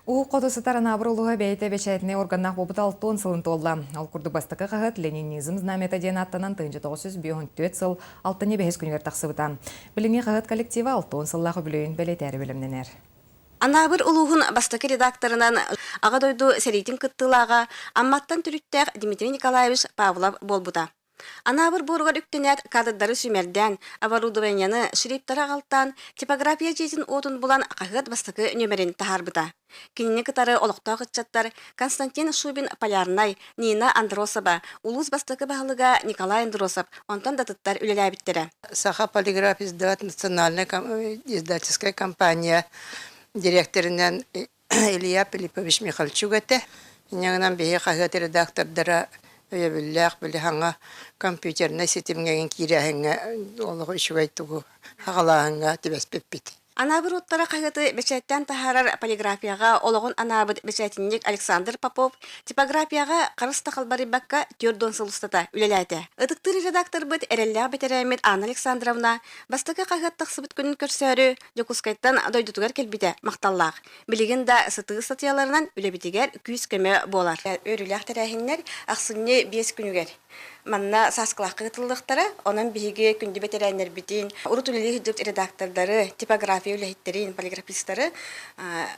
Уһук хоту сытар Анаабыр улууһа бэйэтэ бэчээтинэй органнаах буолбута 60 сылын туолла. Ол курдук бастакы хаһыат «Ленинизм знамята» диэн ааттанан 1954 сыл алтынньы бэһис күнүгэр тахсыбыта. Билиҥҥи хаһыат коллектива 60 сыллаах үбүлүөйүн бэлиэтээри бэлэмнэнэр. Анаабыр улууһун бастакы редакторынан Аҕа дойду сэриитин кыттыылааҕа Амматтан төрүттээх Дмитрий Николаевич Павлов буолбута. Анаабыр буоругар үктэнээт кадрдары сүүмэрдээн, оборудованиены, шрифтары аҕалтаан, типография дьиэтин-уотун булан хаһыат бастакы нүөмэрин таһаарбыта. Кинини кытары олохтоох ыччаттар Константин Шубин Полярнай, Нина Андросова, улуус бастакы баһылыга Николай Андросов, онтон да атыттар үлэлээбиттэрэ. Саха полиграф издават национальная издательская компания дириэктэринэн Илья Филиппович Михальчук этэ. Инньэ биһиги хаһыат редактордара өйөбүллээх били саҥа компьютернай ситимҥэ киирээһиҥҥэ олох үчүгэй тугу аҕалааһыҥҥа түбэспиппит. Анаабыр уоттара хаһыаты бэчээттээн таһаарар полиграфияҕа олоҕун анаабыт бэчээтинньик Александр Попов типографияҕа харыс да халбарыйбакка 40 сыл устата үлэлээтэ. Ытыктыыр редакторбыт эрэллээх бэтэрээммит Анна Александровна бастакы хаһыат тахсыбыт күнүн көрсөөрү Дьокуускайтан дойдутугар кэлбитэ махталлаах. Билигин да сытыы ыстатыйаларынан үлэбитигэр күүс-көмө буолар. Үөрүүлээх тэрээһиннэр ахсынньы 5 күнүгэр манна Сааскылаахха ыытыллыахтара. Онон биһиги күндү бэтэрээннэрбитин, урут үлэлии сылдьыбыт редактордары, типография үлэһиттэрин, полиграфистары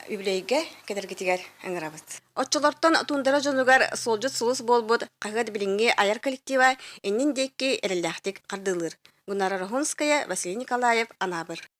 үбүлүөйгэ кэлэргитигэр ыҥырабыт. Оччолортон туундара дьонугар суолдьут сулус буолбут хаһыат билиҥҥи айар коллектива иннин диэки эрэллээхтик хардыылыыр. Гунара Рахунская, Василий Николаев, Анаабыр.